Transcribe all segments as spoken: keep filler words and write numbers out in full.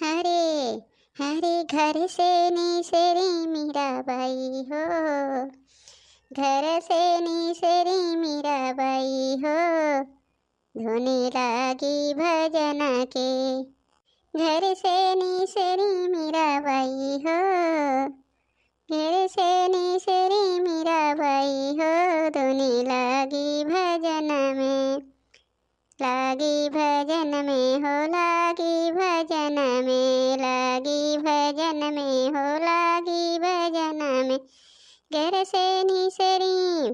हरे हरे घर से निसरी मीरा बाई हो, घर से निसरी मीरा बाई हो, धुनी लागी भजन के। घर से निसरी मीरा बाई हो, घर से निसरी मीरा बाई हो, धुनी लागी भजन में। लागी भजन में हो, लागी भजन में, लागी भजन में हो, लागी भजन में। घर से निसरी,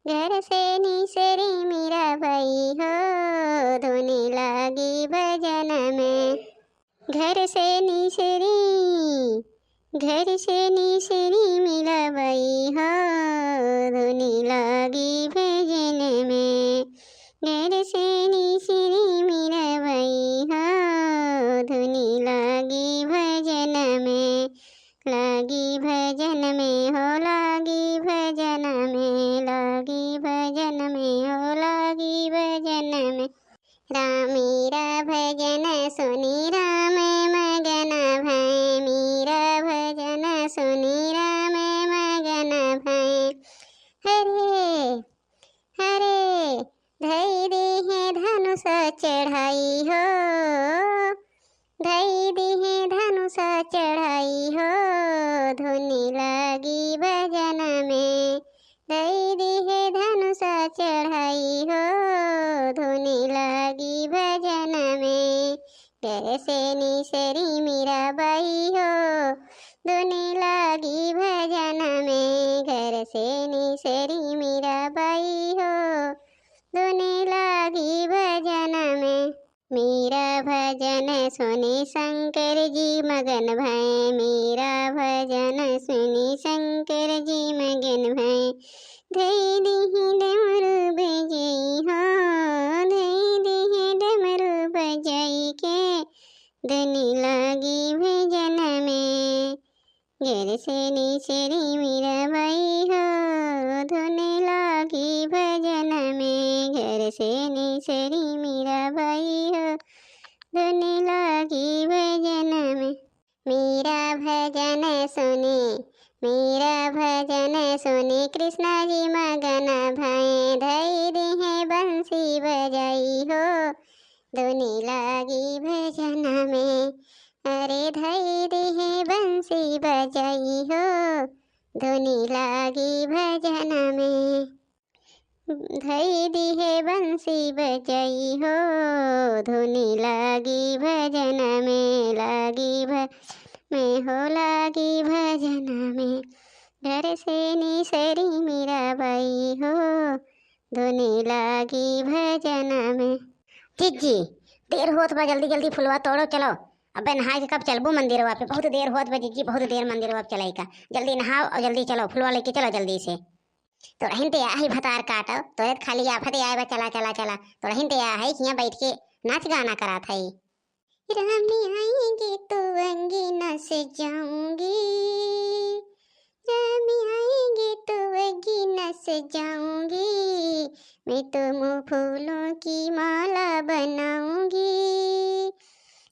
घर से निसरी मीरा बाई हो, धुनी लागी भजन में। घर से निसरी, घर से निसरी मीरा बाई हो, धुनी लागी भजन में। घर से निसरी मीरा बाई हो, धुनी लागी भजन में। लागी भजन में हो, लागी भजन में, लागी भजन में हो, लागी भजन में। राम मीरा भजन सुनी राम मगन भए, मीरा भजन सुनी राम मगन भए। हरे हरे धई दिहे धनुष चढ़ाई हो, धई दिहे धनुष चढ़ाई हो, धुनी लागी भजन में। धई दिहे धनुष चढ़ाई हो, धुनी लागी भजन में। घर से निसरी मीरा बाई हो, धुनी लागी भजन में। घर से निसरी मीरा बाई हो, धुनी लागी भजन में। मीरा भजन सुनी शंकर जी मगन भए, मीरा भजन सुनी शंकर जी मगन भए। धई दिहे डमरू बजई हो, धई दिहे डमरू बजई के, धुनी लागी भजन में। घर से निसरी मीरा बाई हो, धुनी लागी भजन में। घर से निसरी मीरा बाई हो, धुनी लागी भजन में। मीरा भजन सुनी, मीरा भजन सुनी कृष्णा जी मगन भए। धई दिहे बंसी बजाई हो, धुनी लागी भजन में। अरे धई दिहे बंसी बजाई हो, धुनी लागी भजन में। धई दिहे बंसी बजाई हो, धुनी लागी भजन में, लागी भजन में हो, लागी भजन में। घर से निसरी मीरा बाई हो, धुनी लागी भजन में। जिज्जी, देर होत बा, जल्दी जल्दी फुलवा तोड़ो, चलो। अबे नहाए के कब चलबू मंदिरवा पे? बहुत देर होत बा जिज्जी, बहुत देर मंदिरवा पे चलाई का। जल्दी नहाओ और जल्दी चलो, फुलवा लेके चलो जल्दी से। तोरहिन ते आही भतार काटो, तोरे त खाली आफत आए बा, चला, चला, चला। तोरहिन ते आ है, हियाँ बैठ के नाच गाना करात है। राम आएंगे तो अंगना सजाऊंगी, राम आएंगे तो अंगना सजाऊंगी, मैं तो मुँह फूलों की माला बनाऊंगी,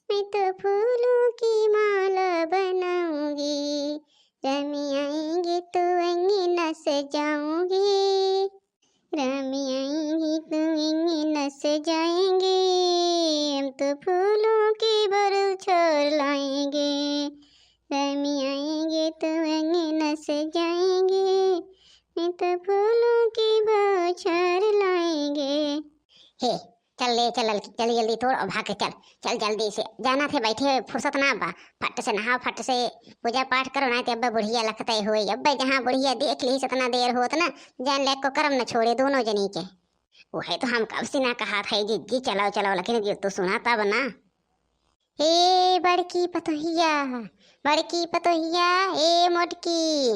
मैं तो फूलों की माला बनाऊंगी। राम आएंगे तो अंगना सजाऊंगी, राम आएंगे तो अंगना सजाएंगे, हम तो फूलों के बौछार लाएंगे। राम आएंगे तो अंगना सजाएंगे, हम तो फूलों के बौछार लाएंगे। हे, चल ले, चल ललकी, जल्दी जल्दी तोड़ और भाग के चल, चल जल्दी से। जाना थे बैठे फुर्सत ना बा, फट से नहाओ, फट से पूजा पाठ करो, ना तो अब्बे बुढ़िया लखते हुए, अब्बे जहाँ बुढ़िया देख ली, इतना देर होत ना, जान ले को करम न छोड़े दोनों जनी के। वही तो हम कब से ना कहा था जिज्जी चलाओ चलाओ, लेकिन जो तू सुना तब ना। ए बड़की पतोहिया, बड़की पतोहिया, ए मोटकी,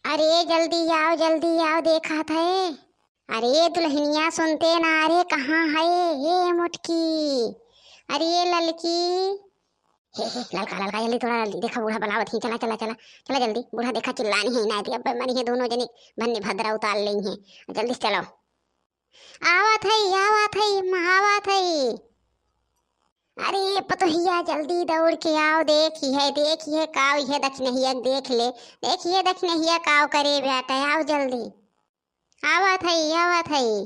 अरे जल्दी आओ, जल्दी आओ, देखा था। अरे दुल्हनिया सुनते ना रे, कहाँ है ये मोटकी? अरे ये ललकी, हे, हे, ललका, ललका, जल्दी तोड़ा, जल्दी। देखा बूढ़ा बुलावत ही, चला, चला, चला, चला जल्दी। बूढ़ा देखा चिल्लानी है ना, अब्बे मरी है दोनों जनी, भन्नी भद्रा उतार लेई है। जल्दी से चलो। आवत है, आवत है, अम्मा, आवत है। अरे पतोहिया, जल्दी दौड़ के आओ, देखिहे, देखिहे काव इहे दखिनहिया के देख ले, देखिहे दखिनहिया काव करे बेटा, आओ जल्दी। आवत हई, आवत हई।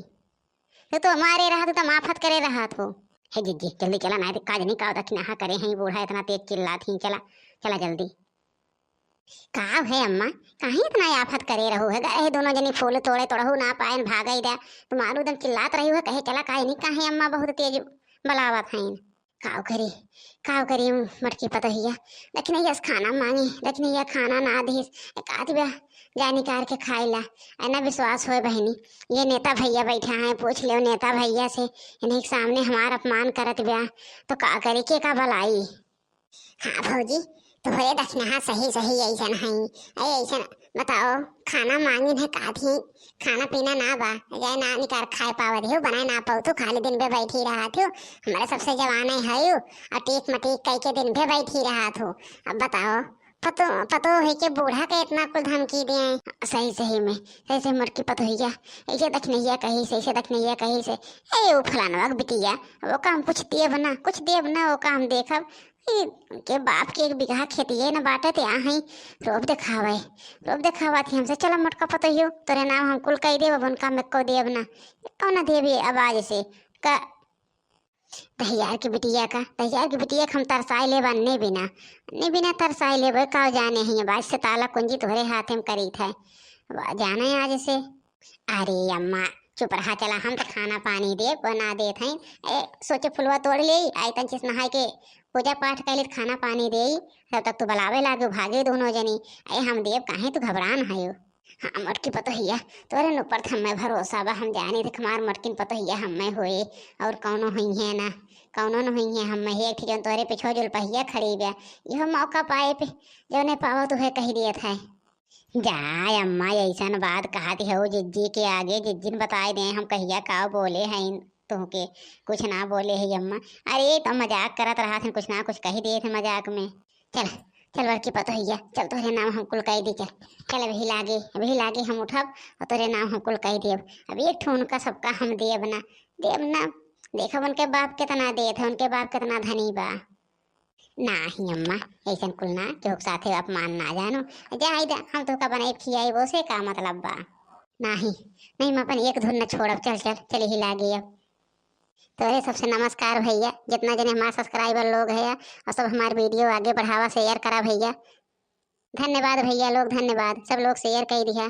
तू तो हमारे रहत, तू तो माफत करे रहत हो। हे जिज्जी, जल्दी चला, नाहीं तो काज नहीं काव दखिनहा करे हैं, बूढ़ा इतना तेज चिल्लात ही, चला, चला जल्दी। काव है अम्मा, काहे इतना आफत करे रहू है? गए दोनों जनी फूल तोड़े, तोड़हू ना पाएन, भागई द्या। तुम्हारू एकदम चिल्लात रही है, कहे चला काहे नहीं, काहे अम्मा बहुत तेज बलावत हैं। काव करी, काव करी मोटकी पतोहिया, दखिनहिया से खाना मांगी, दखिनहिया खाना ना दिस, एक आध ब्या जा निकार के खाई ला। ऐना विश्वास होए बहिनी, ये नेता भैया बैठा हैं, पूछ लेव नेता भैया से, इन्हीं के सामने हमार अपमान करत ब्या, तो का करी, के का बलाई? हाँ भौजी, तोहरे दखिनहा सही सही ऐसन हई। ऐ ऐसन बताओ, खाना मांगिन है काथी, खाना पीना ना बा, जाए ना निकार खाए पावत हो, बनाए ना पाऊ, तू खाली दिन पे बैठी रहत हो। हमारे सबसे जवान है हो, और टीक मटीक कई के दिन पे बैठी रहत हो। अब बताओ, पतो पतो है कि बूढ़ा के इतना कुल धमकी दिए। सही सही में, सही सही मोटकी पतोहिया, ऐसे दखिनहिया कही से, ऐसे दखिनहिया कही से, ए वो फलानवा के बिटिया, वो काम कुछ देब ना, कुछ देब ना, वो काम देखब। ई उनके बाप के एक बीघा खेतिए न बाटे, ते आ हई रोब देखावे, रोब देखावा थी हमसे। चला मोटका पतोहियो, तोरे नाम हम कुल कई देब, अब उनका में को देब ना, कौन देबी अब आज से का। दहियार के बिटिया का, दहियार के बिटिया का हम तरसाए लेब, अन्ने बिना, अन्ने बिना तरसाए लेब, का जाने ही अब आज से ताला कुंजी तोहरे हाथे में करीत है, अब जाने आज से। अरे अम्मा, चुप रहा, चला हम तो खाना पानी दे बना देत हई। ए, सोचे फुलवा तोड़ ले, आई तन चीज नहाए के पूजा पाठ कैले त खाना पानी दे, तब तक तू बुलावे लागे, भागे दोनों जनी। ए, हम देब काहे, तू घबरान हयो। हाँ, मोटकी पतोहिया, तोरे न ऊपर त हमें भरोसा बा, हम जानी देख हमार मोटकिन पतोहिया हमें होए, और कौनो हुई है ना, कौनो न हुई है हमें, एक ठे जौन तोरे पिछो जुलपहिया खड़ी बा, इहो मौका पाए पे जौने पावो तुहे कही दियत है। जा अम्मा, ऐसन बात कहत हऊ जिज्जी के आगे, जिज्जी न बताए दे हम कहिया का बोले हैं तुहके, कुछ ना बोले है अम्मा। अरे तो मजाक करत रहत हैं, कुछ ना कुछ कही देत हैं मजाक में। चल, चल बड़की पतोहिया, चल तोहरे नाम हम कुल कह दी, चल, चल अभी लागे, अभी लागे हम उठब और तोहरे नाम हम कुल कह देब। अब एक ठो उनका सबका हम देब ना, देब ना, देखब उनके बाप कितना देत है, उनके बाप कितना धनी बा। नाही अम्मा, ऐसन कुल ना, केहू के साथे अपमान ना जानो। जा आई दा, हम तोहका बनाई खियाई, वो से का मतलब बा? नाही, नहीं, हम अपन एक धुन न छोड़ब। चल, चल, चल ही लागे अब। तोरे सबसे नमस्कार भैया, जितना जने हमार subscriber लोग है और सब हमार video आगे बढ़ावा, share करा भैया। धन्यवाद भैया लोग, धन्यवाद, सब लोग share कर दिया।